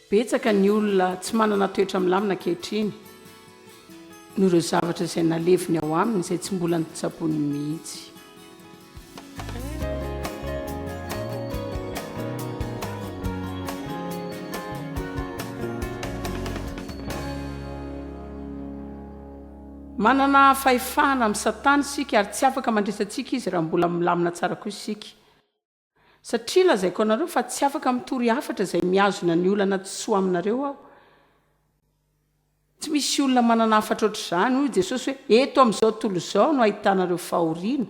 Betsaka ny olona tsy manana toetra milamina ankehitriny noho ireo zavatra izay naleviny ao aminy izay tsy mbola notsaboiny mihitsy. Manana fahefana amin'i Satana isika ary tsy afaka mandresy antsika izy raha mbola milamina tsara koa isika. Satria lazaiko anareo fa tsy afaka mitory hafatra izay mihazona ny olana tsy ho aminareo aho. Tsy misy olona manana hafatra ohatr'izany. Hoy Jesosy hoe, Eto amin'izao tontolo izao no ahitanareo fahoriana.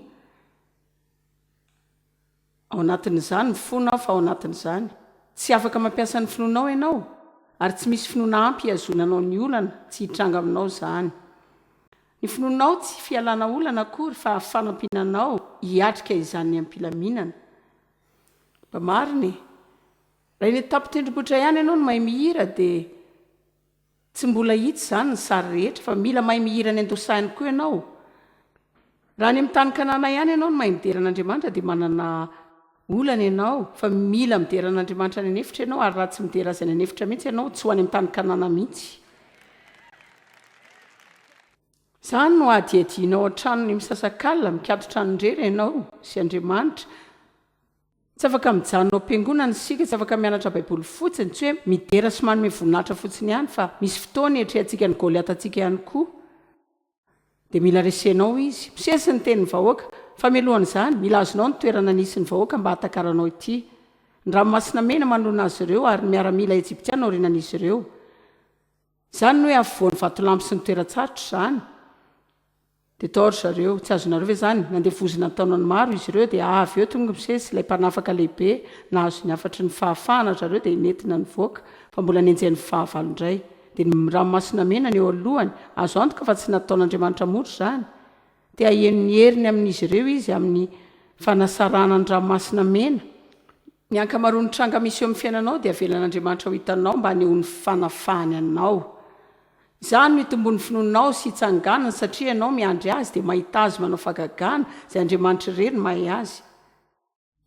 Ao anatin'izany, mifona aho fa ao anatin'izany. Tsy afaka mampiasa ny finoanao ianao, ary tsy misy finoana ampy hihazonanao ny olana, tsy hitranga aminao izany. Ny finoanao tsy fialana olana akory fa fanampiana anao hiatrika izany am-pilaminana. Mba marina e! Raha eny an-tampon-tendrombohitra ihany ianao no mahay mihira dia tsy mbola hita izany ny sary rehetra fa mila mahay mihira any an-dohasaha ihany koa ianao. Raha any amin'ny tany Kanana ihany ianao no mahay midera an'Andriamanitra dia manana olana ianao fa mila midera an'Andriamanitra any an'efitra ianao ary raha tsy midera Azy any an'efitra mihitsy ianao tsy ho any amin'ny tany Kanana mihitsy. Izany no hadihadianao an-tranony misasakalina, mikaton-trano irery ianao sy Andriamanitra. Tsy afaka mijanona ao am-piangonana isika, tsy afaka mianatra Baiboly fotsiny, tsy hoe midera sy manome voninahitra fotsiny ihany fa misy fotoana iatrehantsika ny Goliatantsika ihany koa. Dia mila resenao izy. Misesy ny tenin'ny vahoaka. Fa mialohan'izany, mila azonao ny toerana nisy ny vahoaka mba hahatakaranao ity. Ny Ranomasina Mena manoloana azy ireo ary ny miaramila Ejiptiana aorianan'izy ireo. Izany ny hoe afovoan'ny vatolampy sy ny toeran-tsarotra izany. Dia tao ry zareo. Tsy azonareo ve izany? Nandevozina an-taonany maro izy ireo, dia avy eo tonga Mosesy, ilay mpanafaka lehibe, nahazo ny hafatry ny fahafahana ry zareo dia nentina nivoaka, fa mbola nenjehin'ny fahavalo indray. Dia ny Ranomasina Mena no eo alohany. Azo antoka fa tsy nataon'Andriamanitra mora izany. Te haheno ny heriny amin'izy ireo izy amin'ny fanasarahana ny Ranomasina Mena. Ny ankamaroan'ny tranga misy eo amin'ny fiainanao dia avelan'Andriamanitra ho hitanao mba hanehoany ny fanafahany anao. Izany no hitomboan'ny finoanao sy hitsanganany satria ianao miandry Azy dia mahita Azy manao fahagagana izay Andriamanitra irery no mahay azy.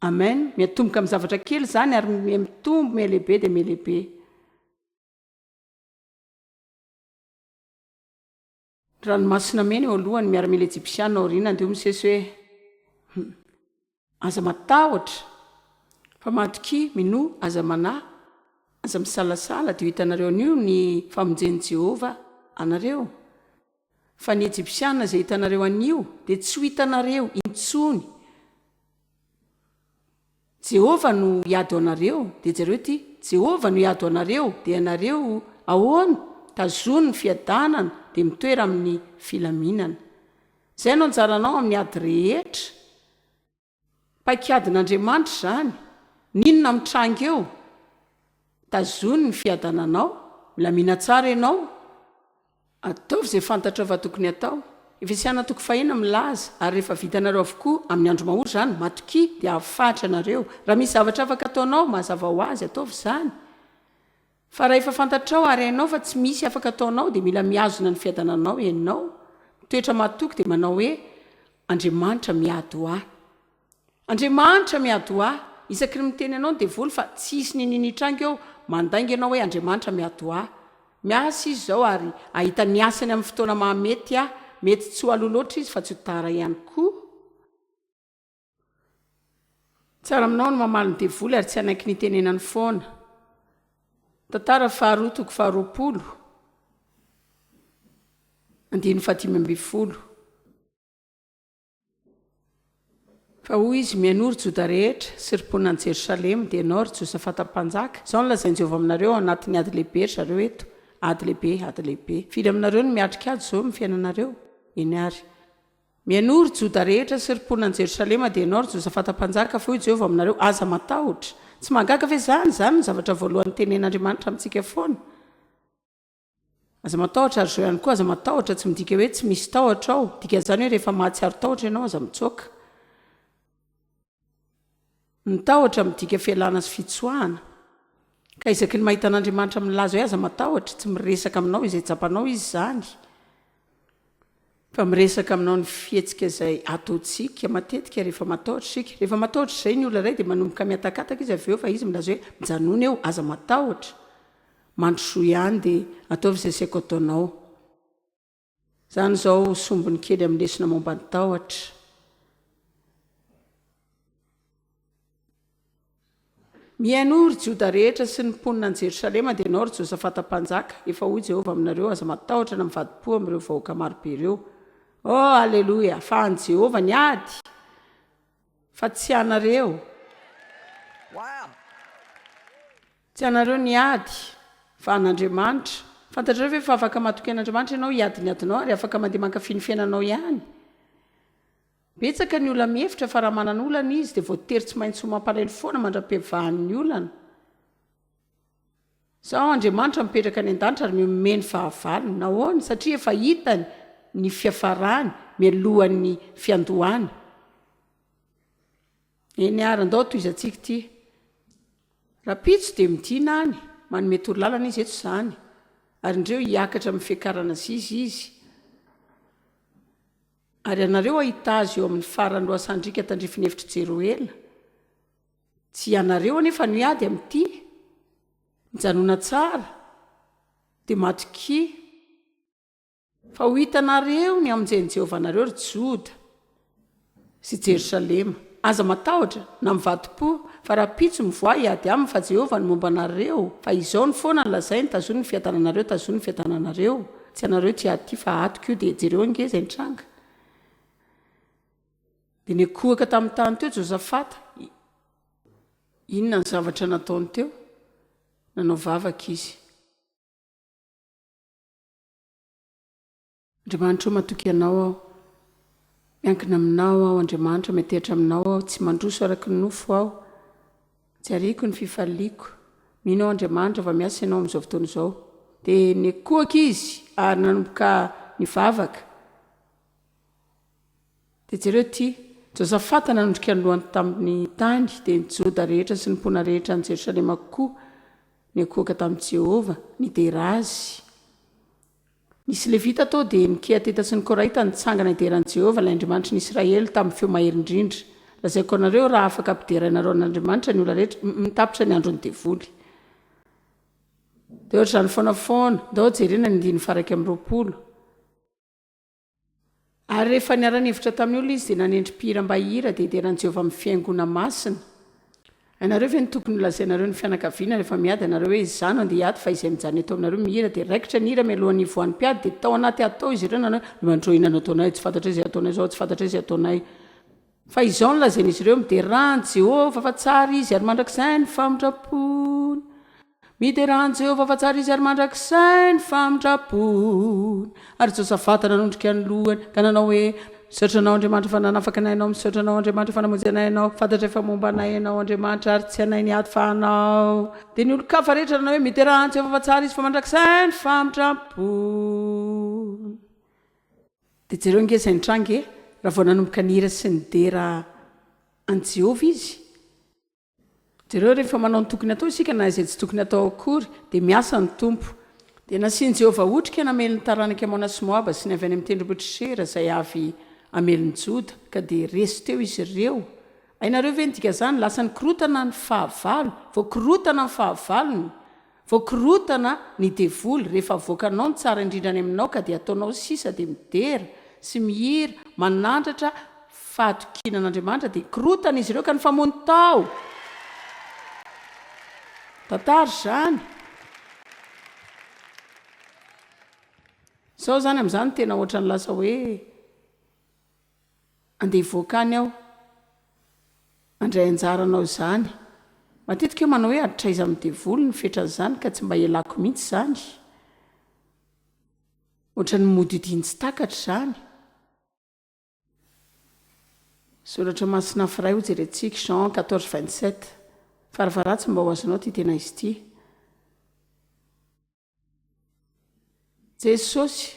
Amen. Miatomboka amin'ny zavatra kely izany ary miha-mitombo, miha-lehibe dia miha-lehibe. Ranomasina Mena eo alohany, miaramila Ejipsiana aoriana, andeha ho Mosesy hoe, Hum. Aza matahotra, fa matokia, minoa, aza manahy, aza misalasala, dia ho hitanareo anio ny famonjen'i Jehovah anareo. Fa ny Ejipsiana izay hitanareo anio dia tsy ho hitanareo intsony. Jehovah no hiady ho anareo, dia jereo ity, Jehovah no hiady ho anareo, dia ianareo ahoana? Tazony ny fiadanana, dia mitoera amin'ny filaminana. Izay no anjaranao amin'ny ady rehetra. Paikadin'Andriamanitra izany. N'inona mitranga eo, tazony ny fiadananao, milamina tsara ianao, Ataovy izay fantatrao fa tokony hatao. Efesiana toko fahenina milaza, Ary rehefa vitanareo avokoa, amin'ny andro mahory izany, matokia, dia hahafahatra anareo. Raha misy zavatra afaka ataonao, mazava ho azy, ataovy izany. Fa raha efa fantatrao ary hainao fa tsy misy afaka ataonao, dia mila mihazona ny fiadananao ianao. Mitoetra matoky dia manao hoe, Andriamanitra miady ho ahy. Andriamanitra miady ho ahy. Isaky ny miteny anao ny devoly fa tsy hisy niniana hitranga eo, mandainga ianao hoe Andriamanitra miady ho ahy. Miasa izy izao ary hahita ny asany amin'ny fotoana mahamety ahy. Mety tsy ho aloha loatra izy fa tsy ho tara ihany koa. Tsara aminao ny mamaly ny devoly ary tsy hanaiky ny hitenenany foana. Tantara faharoa toko faharoapolo, andininy fahadimy ambin'ny folo. Fa hoy izy, Mihainoa, ry Joda rehetra, sy ry mponina any Jerosalema, dia ianao, ry Josafata mpanjaka, izao no lazain'i Jehovah aminareo, ao anatin'ny ady lehibe ry zareo eto, ady lehibe, ady lehibe. Firy aminareo no miatrika ady izao eo amin'ny fiainanareo? Eny àry. Mihainoa, ry Joda rehetra, sy ry mponina any Jerosalema, dia ianao, ry Josafata mpanjaka, fa hoy Jehovah aminareo, Aza matahotra. Tsy mahagaga ve izany? Izany no zavatra voalohany tenen'Andriamanitra amintsika foana. Aza matahotra ary izao ihany koa aza matahotra tsy midika hoe tsy misy tahotra ao, dikan'izany hoe rehefa mahatsiaro tahotra ianao aza mitsoaka. Ny tahotra midika fialana sy fitsoahana. Ka isaky ny mahita an'Andriamanitra milaza hoe aza matahotra, tsy miresaka aminao izay tsapanao Izy izany. Fa miresaka aminao ny fihetsika izay ataontsika matetika rehefa matahotra isika. Rehefa matahotra izay ny olona iray dia manomboka mihatakataka izy avy eo fa izy milaza hoe mijanona eo, aza matahotra. Mandrosoa ihany dia ataovy izay asaiko ataonao. Izany izao sombiny kely amin'ny lesona momba ny tahotra. Mihainoa, ry Joda rehetra sy ny mponina any Jerosalema, dia ianao, ry Josafata mpanjaka, efa hoy Jehovah aminareo, Aza matahotra na mivadi-po amin'ireo vahoaka maro be ireo. Oh, haleloia! Fa an'i Jehovah ny ady, fa tsy anareo. Tsy anareo ny ady, fa an'Andriamanitra. Fantatrareo ve fa afaka matoky an'Andriamanitra ianao hiady ny adinao ary afaka mandeha mankafy ny fiainanao ihany? Betsaka ny olona mihevitra fa raha manana olana izy dia voatery tsy maintsy ho mampalahelo foana mandra-piavahan'ny olana. Izao Andriamanitra mipetraka any an-danitra ary mihomehy ny fahavalony. Nahoana? Satria efa hitany ny fiafarany mialohan'ny fiandohany. Eny ary, andao tohizantsika ity. Rahampitso dia midina any, manome torolalana izy eto izany, ary indreo hiakatra amin'ny fiakarana Ziza izy. Ary ianareo hahita azy eo amin'ny faran'ny lohasahan-driaka tandrifin'ny efitr'i Jeroela. Tsy ianareo anefa no hiady amin'ity. Mijanòna tsara, dia matokia. Fa ho hitanareo ny hamonjen'i Jehovah anareo, ry Joda sy Jerosalema. Aza matahotra, na mivadi-po, fa rahampitso mivoaha hiady aminy, fa Jehovah no momba anareo. Fa izao no foana no lazainy, Tazony ny fiadananareo, tazony ny fiadananareo. Tsy anareo ity ady ity, fa atiko io. Dia jereo ange izay nitranga. Dia nikohaka tamin'ny tany teo Josafata. Inona ny zavatra nataony teo? Nanao vavaka izy. Andriamanitra o matoky Anao aho, miankina Aminao aho Andriamanitra, miantehitra Aminao aho, tsy mandroso araka ny nofo aho, tsy ariako ny fifaliako, mino aho Andriamanitra fa miasa Ianao amin'izao fotoana izao. Dia nikohaka izy ary nanomboka nivavaka. Dia jereo ity, Josafata nanondrika ny lohany tamin'ny tany, dia ny Joda rehetra sy ny mponina rehetra any Jerosalema koa niankohoka tamin'i Jehovah, nidera azy. Nisy Levita tao, dia ny Kehatita sy ny Koraita nitsangana hidera an'i Jehovah, ilay Andriamanitry ny Israely, tamin'ny feo mahery indrindra. Lazaiko anareo, raha afaka ampiderainareo an'Andriamanitra ny olona rehetra, hum, tapitra ny andron'ny devoly. Dia ohatr'izany foana foana. Ndao jerena ny andininy faha-21. Ary rehefa niara-nihevitra tamin'ny olona izy, dia nanendry mpihira mba hihira, dia hidera an'i Jehovah amin'ny fihaingoana masina. Hainareo ve ny tokony holazainareo ny fianakaviana rehefa miady ianareo hoe, Izaho no andeha hiady, fa izay mijanona eto aminareo mihira? Dia raikitra ny hira mialohan'ny hivoahan'ny mpiady, dia tao anaty ady tao izy ireo nanao hoe, Andriamanitra ô, inona no ataonay? Tsy fantatray izay ataonay izao, tsy fantatray izay ataonay. Fa izao no lazain'izy ireo, Miderà an'i Jehovah, fa tsara izy, ary mandrakizay ny famindram-pony. Miderà an'i Jehovah, fa tsara izy, ary mandrakizay ny famindram-pony. Ary Josafata nanondrika ny lohany, ka nanao hoe, Misaotra Anao, Andriamanitra, fa nanafaka anay Ianao, misaotra Anao, Andriamanitra, fa namonjy anay Ianao. Fantatray fa momba anay Ianao, Andriamanitra, ary tsy anay ny ady, fa Anao. Dia ny olon-kafa rehetra nanao hoe, Miderà an'i Jehovah, fa tsara izy, fa mandrakizay ny famindram-pony. Dia jereo ange izay nitranga e, raha vao nanomboka nihira sy nidera an'i Jehovah izy. Jereo, rehefa manao ny tokony hatao isika na izay tsy tokony hatao akory, dia miasa ny Tompo. Dia nasian'i Jehovah otrika namely ny taranak'i Amona sy Moaba sy ny avy any amin'ny tendrombohitr'i Sera izay avy hamely ny Joda, ka dia resy teo izy ireo. Hainareo ve ny dikan'izany? Lasa nikorotana ny fahavalo. Voakorotana ny fahavalony. Voakorotana ny devoly rehefa avoakanao ny tsara indrindra any aminao ka dia ataonao sisa dia midera sy mihira manandratra fahatokiana an'Andriamanitra dia korotana izy ireo ka nifamono tao! Tantara izany! Izao izany amin'izany tena ohatran'ny lasa hoe Andeha hivoaka any aho handray anjara hanao izany. Matetika aho manao hoe hatraiza amin'ny devoly ny fetran'izany ka tsy mba ialako mihitsy izany. Ohatran'ny mody hodiany tsy takatra izany. Soratra masina hafa iray hojerentsika, Jean 14, 27. Farafaharatsiny mba ho azonao ity tena izy ity. Jesosy,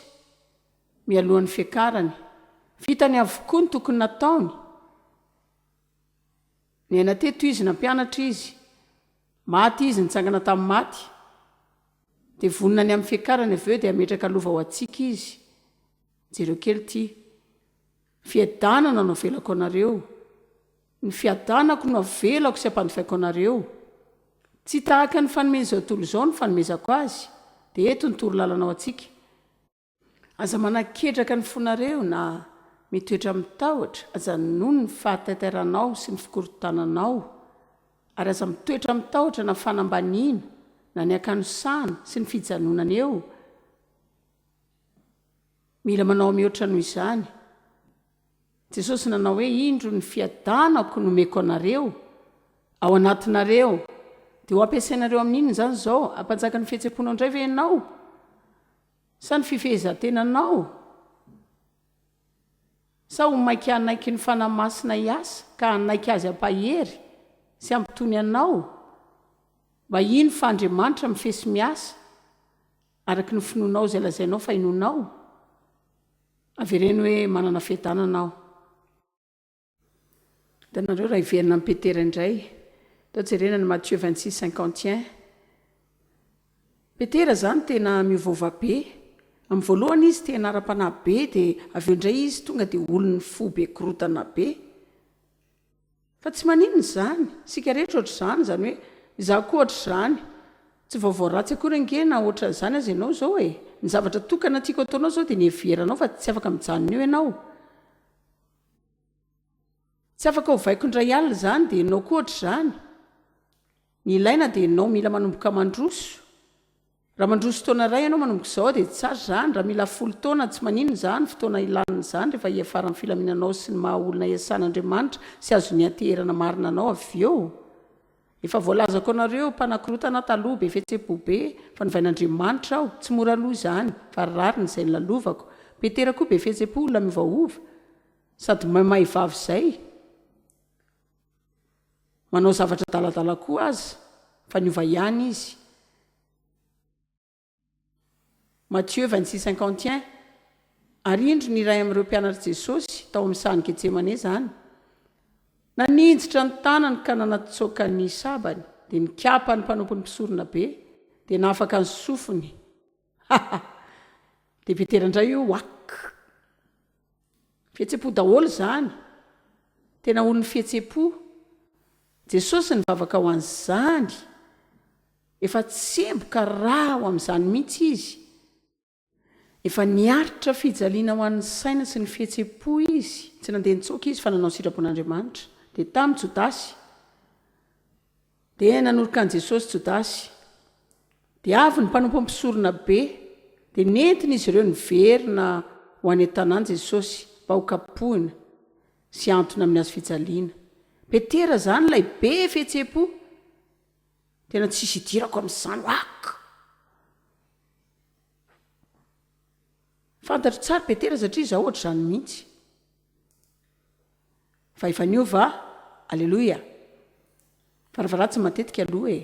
mialohan'ny fiakarany. Vitany avokoa ny tokony nataony. Niaina teto Izy, nampianatra Izy. Maty Izy, nitsangana tamin'ny maty. Dia vonona ny amin'ny fiakarany avy eo dia hametraka lova ho antsika Izy. Jereo kely ity. Fiadanana no avelako anareo. Ny fiadanako no avelako sy ampandivaiko anareo. Tsy tahaka ny fanomen'izao tontolo izao no fanomezako azy. Dia eto ny torolalana ho antsika. Aza manaketraka ny fonareo na mitoetra amin'ny tahotra, ajanony ny fahataitairanao sy ny fikorontananao, ary aza mitoetra amin'ny tahotra na fanambaniana na ny hakanosana sy ny fijanonana eo. Mila manao mihoatra noho izany. Jesosy nanao hoe, Indro ny fiadanako nomeko anareo, ao anatinareo. Dia ho ampiasainareo amin'inona izany izao? Hampanjaka ny fihetseham-ponao indray ve ianao? Sa ny fifehezan-tenanao? Sa ho maika hanaiky ny Fanahy Masina hiasa ka hanaiky Azy hampahery sy hampitony anao mba hino fa Andriamanitra mifehy sy miasa araka ny finoanao izay lazainao fa inoanao? Avereno hoe, Manana fiadanana aho. Hitanareo raha hiverina amin'i Petera indray, atao jerena ny Matthieu 26 51. Petera izany tena miovaova be. Amin'ny voalohany izy tena ara-panahy be dia avy eo indray izy tonga dia olon'ny fo be korontana be. Fa tsy maninona izany, isika rehetra ohatr'izany, izany hoe izaho koa ohatr'izany. Tsy vaovao ratsy akory ange na ohatran'izany aza ianao izao e. Ny zavatra tokana tiako ataonao izao dia ny heveranao fa tsy afaka mijanona eo ianao. Tsy afaka ovaiko indray alina izany dia ianao koa ohatr'izany. Ny ilaina dia ianao mila manomboka mandroso. Raha mandroso taona iray ianao manomboka izao dia tsara izany, raha mila folo taona tsy maninona izany, fotoana ilanina izany rehefa hiafaran'ny filaminanao sy ny maha olona iasan'Andriamanitra sy azony ianteherana marina anao avy eo. Efa voalazako anareo mpanakorotana aho taloha, be fihetsem-po be, fa novain'Andriamanitra aho, tsy mora aloha izany, fa rariny izay nolalovako. Petera koa be fihetsem-po, olona miovaova. Sady maimay vava izay. Manao zavatra adaladala koa aza fa niova ihany izy. Matthieu 26 51 Ary indro ny iray amin'ireo mpianatr'i Jesosy, tao amin'ny sahan'i Getsemane izany, naninjitra ny tanany ka nanatsoaka ny sabany, dia nikapa ny mpanompon'ny mpisorona be, dia nahafaka ny sofiny. Ha ha! Dia Petera indray io, wak! Fihetsem-po daholo izany. Tena olon'ny fihetsem-po. Jesosy nivavaka ho an'izany. Efa tsemboka ra ho amin'izany mihitsy izy. Efa niaritra fijaliana ho an'ny saina sy ny fihetsem-po izy. Tsy nandeha nitsoaka izy fa nanao ny sitrapon'Andriamanitra. Dia tamin'i Jodasy. Dia nanoroka an'i Jesosy Jodasy. Dia avy ny mpanompo mpisorona be, dia nentin'izy ireo niverina ho any an-tanàna Jesosy mba hokapohina sy hahantona amin'ny hazo fijaliana. Petera izany ilay be fihetseham-po. Tena tsisy idirako amin'izany wak! Fantatro tsara Petera satria izaho ohatr'izany mihitsy. Fa efa niova aho. Aleloia! Farafaharatsiny matetika aloha e!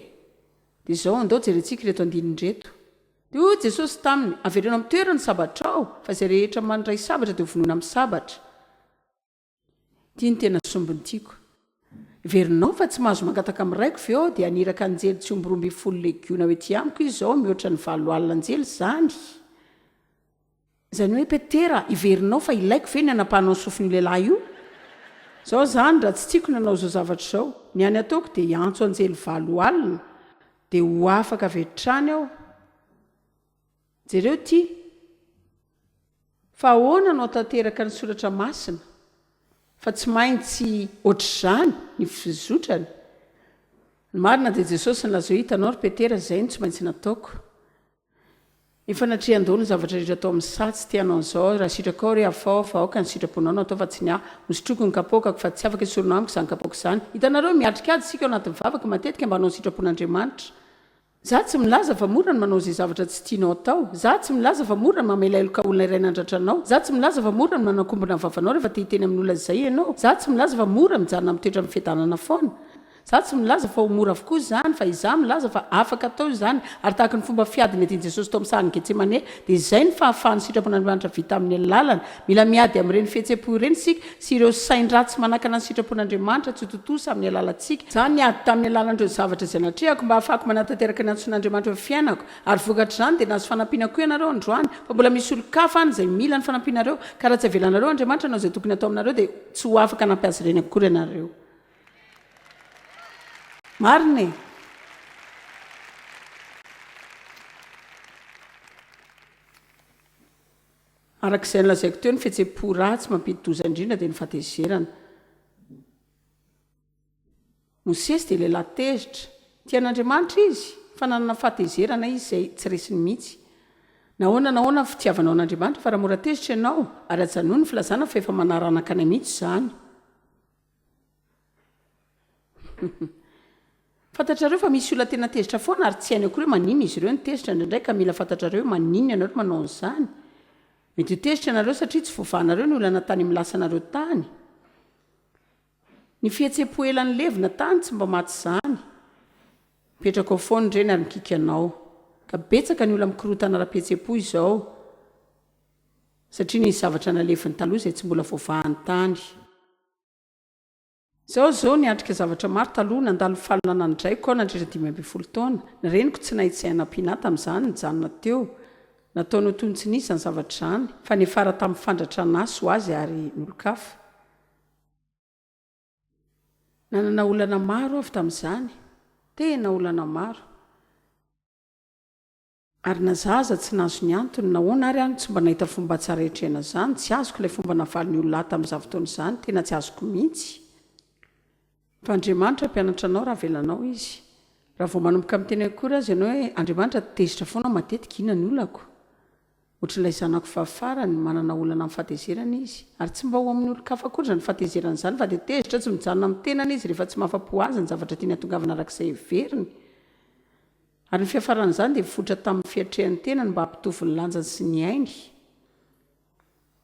Dia izao, andao jerentsika ireto andininy ireto. Dia hoy Jesosy taminy, Avereno amin'ny toerany ny sabatrao, fa izay rehetra mandray sabatra dia hovonoina amin'ny sabatra. Ity no tena sombiny tiako. Heverinao fa tsy mahazo mangataka amin'ny Raiko ve aho dia haniraka anjely tsy omby 12 legiona ho ety amiko izy izao mihoatra ny 80 anjely izany? Izany hoe Petera, heverinao fa ilaiko ve ny hanapahanao ny sofin'io lehilahy io? Izao izany, raha tsy tiako ny hanao izao zavatra izao, ny hany ataoko dia hiantso anjely 80, dia ho afaka avy hatrany aho. Jereo ity. Fa ahoana no hahatanteraka ny Soratra Masina fa tsy maintsy ohatr'izany ny fizotrany? Ny marina dia Jesosy nilaza hoe, Hitanao ry Petera, izay no tsy maintsy nataoko. Efa natrehan-daholo ny zavatra rehetra tao amin'ny saha, tsy te hanao an'izao aho, raha sitrakao re afaho fa aoka ny sitraponao no atao fa tsy ny ahy, hosotroiko ny kapoakako fa tsy afaka esorina amiko izany kapoaka izany. Hitanareo, miatrika ady isika ao anatin'ny vavaka matetika mba hanao ny sitrapon'Andriamanitra. Za tsy milaza fa mora ny manao izay zavatra tsy tianao atao. Za tsy milaza fa mora ny mamela heloka olona iray nandratra anao. Za tsy milaza fa mora ny manakombona ny vavanao rehefa te hiteny amin'olona izay ianao. Za tsy milaza fa mora mijanona amin'ny toetra amin'ny fiadanana foana. Izaho tsy milaza fa ho mora avokoa izany, fa izaho milaza fa afaka atao izany, ary tahaka ny fomba fiady nentin'i Jesosy tao amin'ny sahan'i Getsemane, dia izay ny fahafahan'ny sitrapon'Andriamanitra vita amin'ny alalany. Mila miady amin'ireny fihetseham-po ireny isika, sy ireo sain-dratsy manakana ny sitrapon'Andriamanitra tsy ho tontosa amin'ny alalantsika. Izaho niady tamin'ny alalan'ireo zavatra izay natrehako mba hahafahako manatanteraka ny antson'Andriamanitra eo amin'ny fiainako, ary vokatr'izany dia nahazo fanampiana koa ianareo androany, fa mbola misy olon-kafa any izay mila ny fanampianareo, ka raha tsy avelanareo Andriamanitra hanao izay tokony hatao aminareo dia tsy ho afaka hanampy azy ireny akory ianareo. Marina e! Araka izay nolazaiko teo, ny fihetseham-po ratsy mampidi-doza indrindra dia ny fahatezerana. Mosesy dia lehilahy tezitra. Tia an'Andriamanitra izy, fa nanana fahatezerana izy izay tsy resiny mihitsy. Nahoana nahoana ny fitiavanao an'Andriamanitra fa raha mora tezitra ianao, ary ajanony ny filazana fa efa manaranaka anay mihitsy izany. Fantatrareo fa misy olona tena tezitra foana ary tsy hainy akory hoe maninona izy ireo no tezitra indraindray ka mila fantatrareo hoe maninona ianareo no manao an'izany. Mety ho tezitra ianareo satria tsy voavahanareo ny olana tany amin'ny lasanareo tany. Ny fihetseham-po ela nilevina tany tsy mba maty izany. Mipetraka ao foana ireny ary mikiky anao. Ka betsaka ny olona mikorontana ara-pihetseham-po izao satria nisy zavatra naleviny taloha izay tsy mbola voavahany tany. Izaho izao niatrika zavatra maro taloha, nandalo fahalalana ny raiko aho nandritra 15 taona. Ny reniko tsy nahay tsy hanampiana ahy tamin'izany, nijanona teo. Nataony ho toy ny tsy nisy izany zavatra izany, fa niafara tamin'ny fandratrana ahy sy ho azy ary ny olon-kafa. Nanana olana maro aho avy tamin'izany, tena olana maro. Ary na za aza tsy nahazo ny antony, nahoana ary aho no tsy mba nahita fomba tsara hiatrehana izany, tsy azoko ilay fomba navalin'ny olona ahy tamin'izany fotoana izany, tena tsy azoko mihitsy. Fa Andriamanitra hampianatra anao raha avelanao Izy. Raha vao manomboka miteny akory aza ianao hoe, Andriamanitra tezitra foana aho matetika, inona ny olako? Ohatran'ilay zanako vavy farany, manana olana amin'ny fahatezerana izy. Ary tsy mba ho amin'ny olon-kafa akory izany fahatezerana izany fa dia tezitra tsy mijanona amin'ny tenany izy rehefa tsy mahafa-po azy ny zavatra tiany hatongavana araka izay heveriny. Ary ny fiafaran'izany dia nifototra tamin'ny fiatrehan'ny tenany mba hampitovy ny lanjany sy ny ainy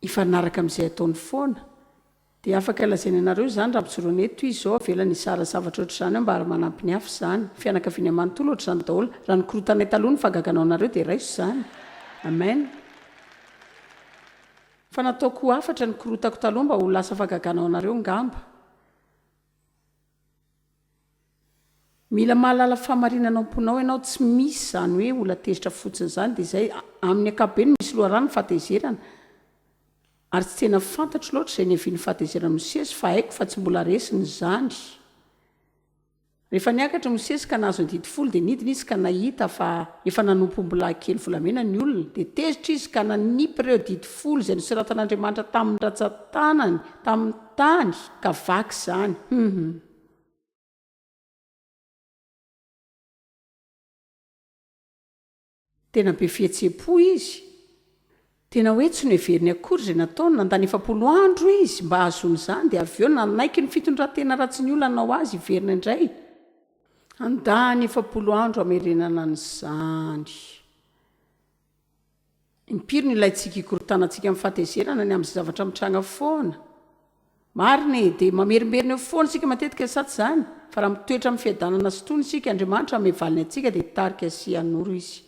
hifanaraka amin'izay ataony foana. Dia afaka lazaina anareo izany raha mijoroana eto izy izao avelany hizara zavatra ohatr'izany eo mba ary manampy ny hafa izany. Ny fianakaviany manontolo ohatr'izany daholo. Raha nikorotanay taloha ny fahagaganao anareo dia raiso izany. Amen. Fa nataoko ho hafatra ny korotako taloha mba ho lasa fahagagana ho anareo ngamba. Mila mahalala fahamarinana ao am-ponao ianao, tsy misy izany hoe olona tezitra fotsiny izany dia izay, amin'ny ankapobeny misy loharano ny fahatezerana, ary tsy tena fantatro loatra izay niavian'ny fahatezeran'i Mosesy fa haiko fa tsy mbola resiny izany. Rehefa niakatra Mosesy ka nahazo ny didy folo dia nidina izy ka nahita fa efa nanompo ombilahy kely volamena ny olona, dia tezitra izy ka nanipy ireo didy folo izay nosoratan'Andriamanitra tamin'ny ratsan-tanany tamin'ny tany ka vaky izany. Hum. Tena be fihetseham-po izy. Tena hoe tsy noheveriny akory izay nataony. Nandany 40 andro izy mba hahazoana izany, dia avy eo nanaiky ny fitondran-tena ratsin'ny olona hanao azy hiverina indray. Handany 40 andro hamerenana an'izany. Impiry no ilaintsika hikorontanantsika amin'ny fahatezerana ny amin'izay zavatra mitranga foana? Marina e! Dia mamerimberina eo foana isika matetika, sa tsy izany? Fa raha mitoetra amin'ny fiadanana sy tony isika, Andriamanitra hanome valiny antsika, dia hitarika sy hanoro Izy.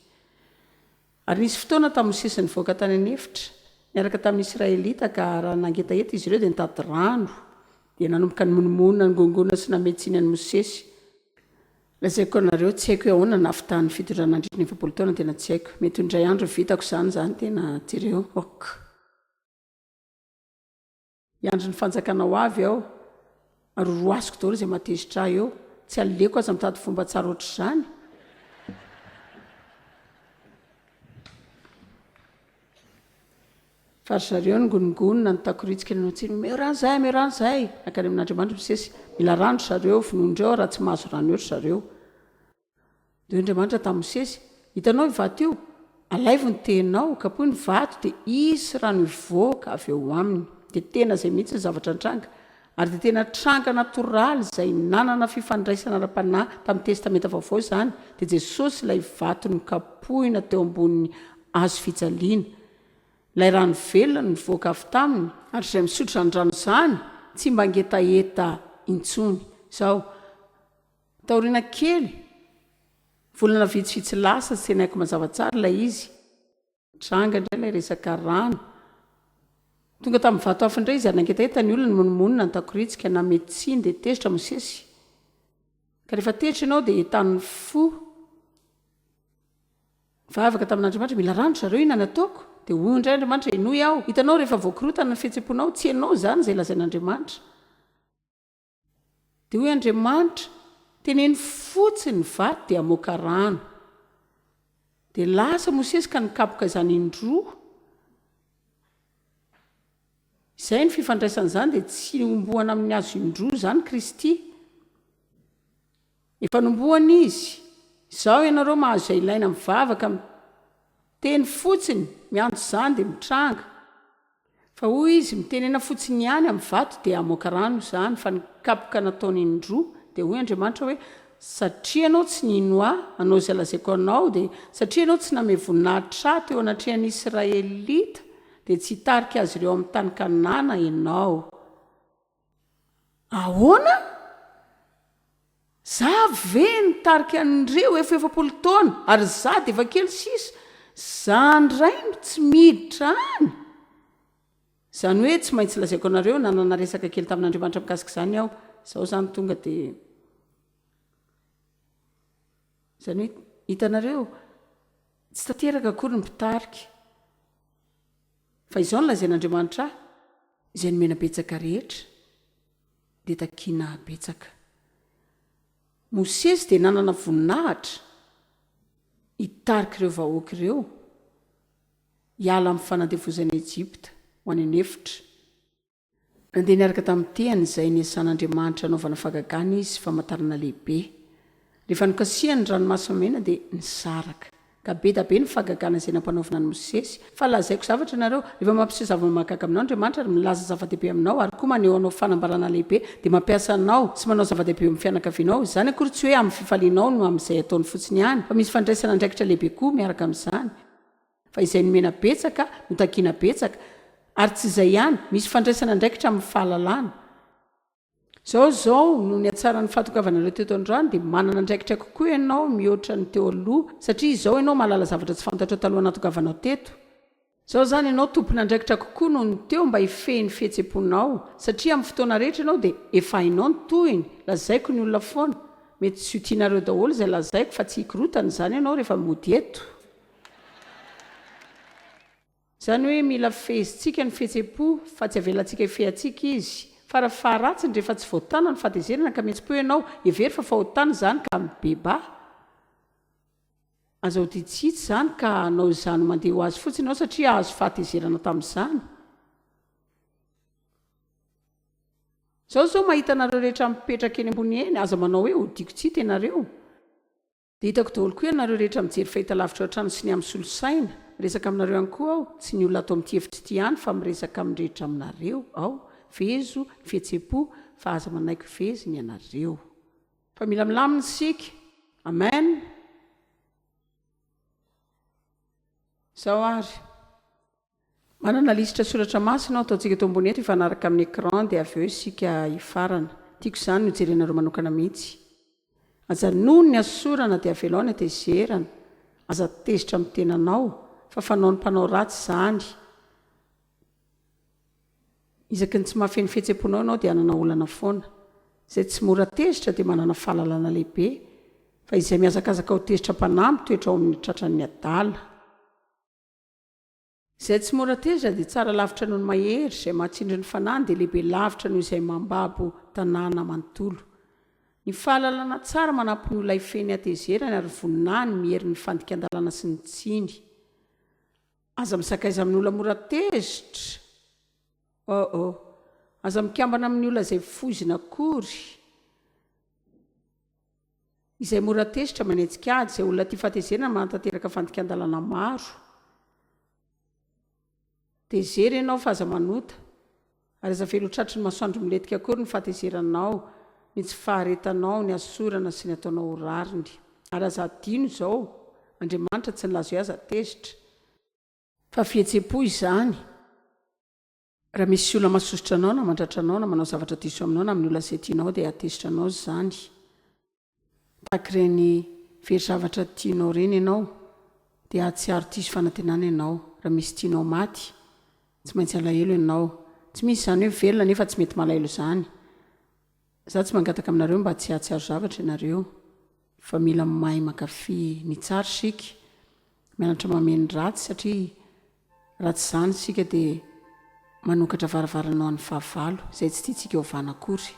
Ary nisy fotoana tamin'i Mosesy nivoaka tany an'efitra, niaraka tamin'ny Israelita, ka raha nangetaheta izy ireo dia nitady rano. Dia nanomboka nimonomonona, ningongona sy namehy tsiny an'i Mosesy. Lazaiko anareo, tsy haiko hoe ahoana nahavitany fitondrana nandritra ny 40 taona, tena tsy haiko. Mety ho indray andro vitako izany, izany tena, jereo, ok. Hiandry ny fanjakana ho avy aho, ary ho roasiko daholo izay mahatezitra ahy eo. Tsy aleoko aza mitady fomba tsara ohatr'izany. Fa ry zareo ningonongonona, nitakoritsika, nanao tsiny, Omeo rano izahay, omeo rano izahay! Nankany amin'Andriamanitra Mosesy, Mila rano ry zareo, vonoin-dreo aho raha tsy mahazo rano eo ry zareo. Dia hoy Andriamanitra tamin'i Mosesy, Hitanao io vato io? Alaivo ny tehinao, kapohy ny vato, dia hisy rano hivoaka avy eo aminy. Dia tena izay mihitsy ny zavatra nitranga. Ary dia tena tranga natoraly izay nanana fifandraisana ara-panahy tamin'ny Testamenta Vaovao izany, dia Jesosy ilay vato nokapohina teo ambonin'ny hazo fijaliana. Ilay rano velona no nivoaka avy taminy. Ary izay misotro izany rano izany tsy mba hangetaheta intsony. Izao, taoriana kely, volana vitsivitsy lasa, tsy tena haiko mazava tsara ilay izy, nitranga indray ilay resaka rano. Tonga tamin'ny vato afo indray izy ary nangetaheta ny olona, nimonomonona, nitakoritsika, namehy tsiny, dia tezitra Mosesy. Ka rehefa tezitra ianao dia entanin'ny fo. Nivavaka tamin'Andriamanitra, mila rano ry zareo, inona no ataoko? Dia hoy indray Andriamanitra, henoy aho. Hitanao, rehefa voakorontana ny fihetseham-ponao, tsy henonao izany izay lazain'Andriamanitra. Dia hoy Andriamanitra, teneno fotsiny ny vato dia hamoaka rano. Dia lasa Mosesy ka nikapoka izany indroa. Izay ny fifandraisana izany dia tsy homboana amin'ny hazo indroa izany Kristy. Efa nomboana Izy. Izao ianareo mahazo izay ilaina mivavaka miteny fotsiny, miantso izany dia mitranga. Fa hoy Izy, mitenena fotsiny ihany amin'ny vato dia hamoaka rano izany, fa ny kapoka nataony indroa dia hoy Andriamanitra hoe, satria ianao tsy nino Ahy hanao izay lazaiko anao dia satria ianao tsy namehy voninahitra Ahy teo anatrehan'ny Israelita dia tsy hitarika azy ireo amin'ny tany Kanana ianao. Ahoana? Za ve nitarika an'ireo efa 40 taona ary za dia efa kely sisa, za ndray no tsy miditra any? Izany hoe tsy maintsy lazaiko anareo, nanana resaka kely tamin'Andriamanitra mikasika izany aho, izao izany tonga dia. Izany hoe hitanareo, tsy tanteraka akory ny mpitarika. Fa izao no lazain'Andriamanitra ahy, izay nomena betsaka rehetra dia takiana betsaka. Mosesy dia nanana voninahitra hitarika ireo vahoaka ireo hiala amin'ny fanandevozan'i Egypta ho any an'efitra. Nandeha niaraka tamin'ny tehany izay niesan'Andriamanitra hanaovana fahagagana izy, famantarana lehibe. Rehefa nokasihany ny Ranomasina Mena dia nisaraka. Ka be da be ny fahagagana izay nampanaovina an'i Mosesy. Fa lazaiko zavatra ianareo, rehefa mampiseho zava-mahagaga aminao Andriamanitra ary milaza zava-dehibe aminao ary koa maneho anao fanambarana lehibe dia mampiasa anao sy manao zava-dehibe eo amin'ny fianakavianao, izany akory tsy hoe amin'ny fifalianao no amin'izay ataony fotsiny ihany fa misy fandraisana andraikitra lehibe koa miaraka amin'izany. Fa izay nomena betsaka no takiana betsaka, ary tsy izay ihany, misy fandraisana andraikitra amin'ny fahalalana. Izao izao, noho ny hatsaran'ny fahatongavanareo teto androany, dia manana andraikitra kokoa ianao mihoatra ny teo aloha, satria izao ianao mahalala zavatra tsy fantatrao talohan'ny nahatongavanao teto. Izao izany ianao tompon'andraikitra kokoa noho ny teo mba hifehy ny fihetsem-ponao, satria amin'ny fotoana rehetra ianao dia efa hainao ny tohiny, lazaiko ny olona foana, mety tsy ho tianareo daholo izay lazaiko fa tsy hikorotana izany ianao rehefa mody eto. Izany hoe mila fehezintsika ny fihetsem-po fa tsy avelantsika hifehy antsika izy. Fara faharatsiny rehefa tsy voatana ny fahatezerana ka mihetsi-po ianao, hevero fa fahotana izany ka mibebaha. Aza odian-tsy hita izany ka hanao izany ho mandeha ho azy fotsiny ianao satria azo fahatezerana tamin'izany. Izao izao mahita anareo rehetra mipetraka eny ambony eny, aza manao hoe odiako tsy hita ianareo. Dia hitako daholo koa ianareo rehetra mijery fahitalavitra ao an-trano sy ny amin'ny solosaina. Miresaka aminareo ihany koa aho, tsy ny olona ato amin'ity efitra ity ihany fa miresaka amin'ny rehetra aminareo aho. Vezo ny fihetseham-po fa aza manaiky veziny ianareo. Fa mila milamina isika. Amen. Izao ary. Manana lisitra soratra masina aho ataontsika eto ambony eto hifanaraka amin'ny écran dia avy eo isika hifarana. Tiako izany no jerenareo manokana mihitsy. Ajanony ny hasosorana dia avelao ny hatezerana. Aza tezitra amin'ny tenanao fa fanaon'ny mpanao ratsy izany. Isaky ny tsy mahafehy ny fihetsem-ponao ianao dia hanana olana foana. Izay tsy mora tezitra dia manana fahalalana lehibe fa izay mihazakazaka ho tezitra am-panahy mitoetra ao amin'ny tratran'ny adala. Izay tsy mora tezitra dia tsara lavitra noho ny mahery, izay mahatsindry ny fanahiny dia lehibe lavitra noho izay mambabo tanàna manontolo. Ny fahalalana tsara manampy ny olona hifehy ny hatezerany ary voninahiny miery ny fandikan-dalàna sy ny tsiny. Aza misakaiza amin'ny olona mora tezitra. Oh oh. Aza mikambana amin'ny olona izay foizina akory. Izay mora tezitra manenjika ady, izay olona tia fahatezerana manatanteraka fandikan-dalàna maro. Tezera ianao fa aza manota, ary aza avela ho tratry ny masoandro milentika akory ny fahatezeranao, ny tsy faharetanao, ny hasosorana sy ny ataonao ho rariny. Ary aza adino izao, Andriamanitra tsy nilaza hoe aza tezitra. Fa fihetsem-po izany. Raha misy olona mahasosotra anao na mandratra anao na manao zavatra diso aminao na amin'ny olona izay tianao dia hahatezitra anao izany. Tahaka ireny very zavatra tianao ireny ianao dia hahatsiaro diso fanantenana ianao. Raha misy tianao maty, tsy maintsy halahelo ianao. Tsy misy izany hoe velona nefa tsy mety malahelo izany. Za tsy mangataka aminareo mba tsy hahatsiaro zavatra ianareo fa mila mahay mankafy ny tsara isika, mianatra mamehy ny ratsy satria raha tsy izany isika dia manokatra varavarana ho an'ny fahavalo izay tsy tiantsika hovana akory.